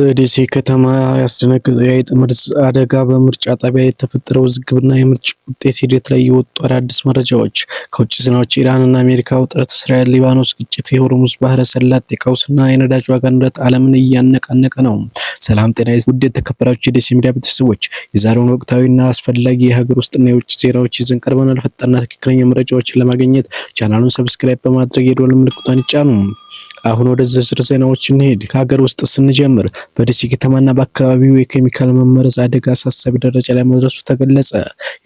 በደሴ ከተማ ያስደነገጠው የአይጥ መርዝ አደጋ፣ በምርጫ ጣቢያ የተፈጠረው ውዝግብና የምርጫ ውጤት ሂደት ላይ የወጡ አዳዲስ መረጃዎች። ከውጭ ዜናዎች ኢራንና አሜሪካ ውጥረት፣ እስራኤል ሊባኖስ ግጭት፣ የሆርሙዝ ባህረ ሰላጤ ቀውስና የነዳጅ ዋጋ ንረት ዓለምን እያነቃነቀ ነው። ሰላም ጤና ውድ የተከበራችሁ የደሴ ሚዲያ ቤተሰቦች፣ የዛሬውን ወቅታዊና አስፈላጊ የሀገር ውስጥና የውጭ ዜናዎች ይዘን ቀርበናል። ፈጣንና ትክክለኛ መረጃዎችን ለማግኘት ቻናሉን subscribe በማድረግ የደወል ምልክቷን ይጫኑ። አሁን ወደ ዝርዝር ዜናዎች እንሄድ። ከሀገር ውስጥ ስንጀምር በደሴ ከተማና በአካባቢው የኬሚካል መመረዝ አደጋ አሳሳቢ ደረጃ ላይ መድረሱ ተገለጸ።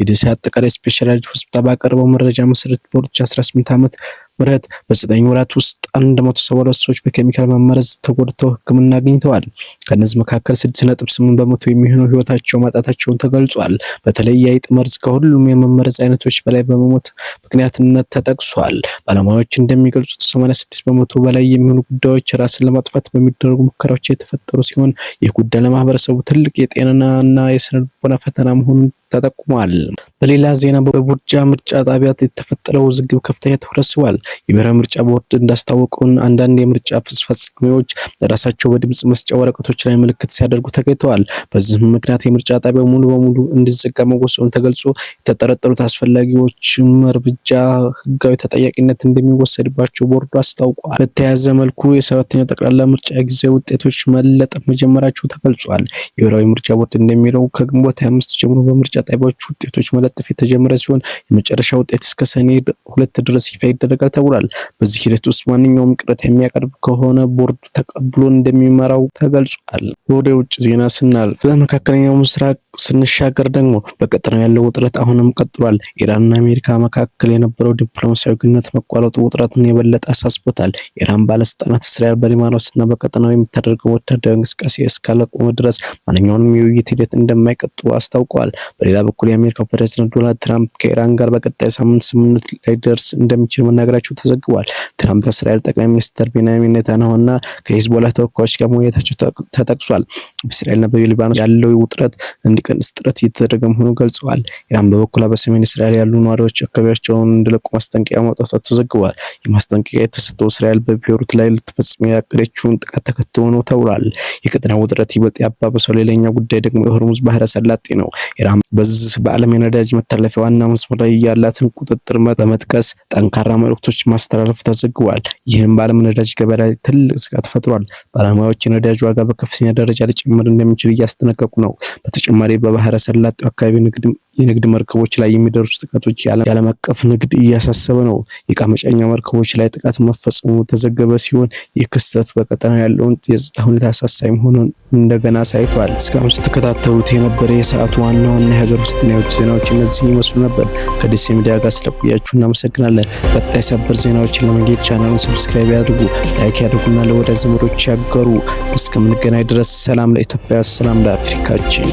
የደሴ አጠቃላይ ስፔሻላይዝድ ሆስፒታል ባቀረበው መረጃ መሰረት በ2018 ዓመተ ምህረት በ9 ወራት ውስጥ 172 ሰዎች በኬሚካል መመረዝ ተጎድተው ሕክምና አግኝተዋል። ከእነዚህ መካከል 6.8% የሚሆኑ ህይወታቸው ማጣታቸውን ተገልጿል። በተለይ የአይጥ መርዝ ከሁሉም የመመረዝ አይነቶች በላይ በመሞት ምክንያትነት ተጠቅሷል። ባለሙያዎች እንደሚገልጹት 86% በላይ የሚሆኑ ጉዳዮች ራስን ለማጥፋት በሚደረጉ ሙከራዎች የተፈጠሩ ሲሆን፣ ይህ ጉዳይ ለማህበረሰቡ ትልቅ የጤናና የስነ ልቦና ፈተና መሆኑን ተጠቁሟል። በሌላ ዜና በቡርጃ ምርጫ ጣቢያ የተፈጠረው ውዝግብ ከፍተኛ ትኩረት ስቧል። የብሔራዊ ምርጫ ቦርድ እንዳስታወቀው አንዳንድ የምርጫ አስፈጻሚዎች ራሳቸው በድምጽ መስጫ ወረቀቶች ላይ ምልክት ሲያደርጉ ተገኝተዋል። በዚህም ምክንያት የምርጫ ጣቢያው ሙሉ በሙሉ እንዲዘጋ መወሰኑ ተገልጾ የተጠረጠሩት አስፈላጊዎችም እርምጃ ህጋዊ ተጠያቂነት እንደሚወሰድባቸው ቦርዱ አስታውቋል። በተያያዘ መልኩ የሰባተኛው ጠቅላላ ምርጫ ጊዜያዊ ውጤቶች መለጠፍ መጀመራቸው ተገልጿል። የብሔራዊ ምርጫ ቦርድ እንደሚለው ከግንቦት 25 ጀምሮ በምርጫ ጣቢያዎች ውጤቶች መለጠፍ የተጀመረ ሲሆን፣ የመጨረሻ ውጤት እስከ ሰኔ 2 ድረስ ይፋ ይደረጋል ተብሏል። በዚህ ሂደት ውስጥ ማንኛውም ቅሬታ የሚያቀርብ ከሆነ ቦርዱ ተቀብሎ እንደሚመራው ተገልጿል። ወደ ውጭ ዜና ስናልፍ በመካከለኛው ምስራቅ ስንሻገር ደግሞ በቀጠናው ያለው ውጥረት አሁንም ቀጥሏል። ኢራንና አሜሪካ መካከል የነበረው ዲፕሎማሲያዊ ግንኙነት መቋረጡ ውጥረቱን የበለጠ አሳስቦታል። የኢራን ባለስልጣናት እስራኤል በሊባኖስና በቀጠናው የምታደርገው ወታደራዊ እንቅስቃሴ እስካላቆመ ድረስ ማንኛውንም የውይይት ሂደት እንደማይቀጥሉ አስታውቀዋል። በሌላ በኩል የአሜሪካው ፕሬዝዳንት ዶናልድ ትራምፕ ከኢራን ጋር በቀጣይ ሳምንት ስምምነት ላይደርስ እንደሚችል መናገራቸው ተዘግቧል። ትራምፕ ከእስራኤል ጠቅላይ ሚኒስትር ቤንያሚን ኔታንያሁ እና ከሂዝቦላ ተወካዮች ጋር መወያየታቸው ተጠቅሷል። በእስራኤልና በሊባኖስ ያለው ውጥረት እንዲቀንስ ጥረት እየተደረገ መሆኑን ገልጸዋል። ኢራን በበኩሏ በሰሜን እስራኤል ያሉ ነዋሪዎች አካባቢያቸውን እንዲለቁ ማስጠንቀቂያ ማውጣቷ ተዘግቧል። ይህ ማስጠንቀቂያ የተሰጠው እስራኤል በቤይሩት ላይ ልትፈጽም ያቀደችውን ጥቃት ተከትሎ ነው ተብሏል። የቀጠናው ውጥረት ይበልጥ ያባበሰው ሌላኛው ጉዳይ ደግሞ የሆርሙዝ ባህረ ሰላጤ ነው። ኢራን በዚህ በዓለም የነዳጅ መተላለፊያ ዋና መስመር ላይ ያላትን ቁጥጥር በመጥቀስ ጠንካራ መልእክቶች ማስተላለፍ ተዘግቧል። ይህም በዓለም ነዳጅ ገበያ ላይ ትልቅ ስጋት ፈጥሯል። ባለሙያዎች የነዳጅ ዋጋ በከፍተኛ ደረጃ ሊጨምር እንደሚችል እያስጠነቀቁ ነው። በተጨማሪ በባህረ ሰላጤው አካባቢ የንግድ መርከቦች ላይ የሚደርሱ ጥቃቶች የዓለም አቀፍ ንግድ እያሳሰበ ነው። የዕቃ መጫኛ መርከቦች ላይ ጥቃት መፈጸሙ ተዘገበ ሲሆን፣ ይህ ክስተት በቀጠናው ያለውን የጸጥታ ሁኔታ አሳሳቢ መሆኑን እንደገና አሳይቷል። እስካሁን ስትከታተሉት የነበረ የሰዓቱ ዋና ዋና የሀገር ውስጥና የውጭ ዜናዎች እነዚህ ይመስሉ ነበር። ከደሴ ሚዲያ ጋር ስለቆያችሁ እናመሰግናለን። ቀጣይ ሰበር ዜናዎችን ለማግኘት ቻናሉን subscribe ያድርጉ፣ like ያድርጉና ለወዳጅ ዘመዶች ያጋሩ። እስከምንገናኝ ድረስ ሰላም ለኢትዮጵያ፣ ሰላም ለአፍሪካችን።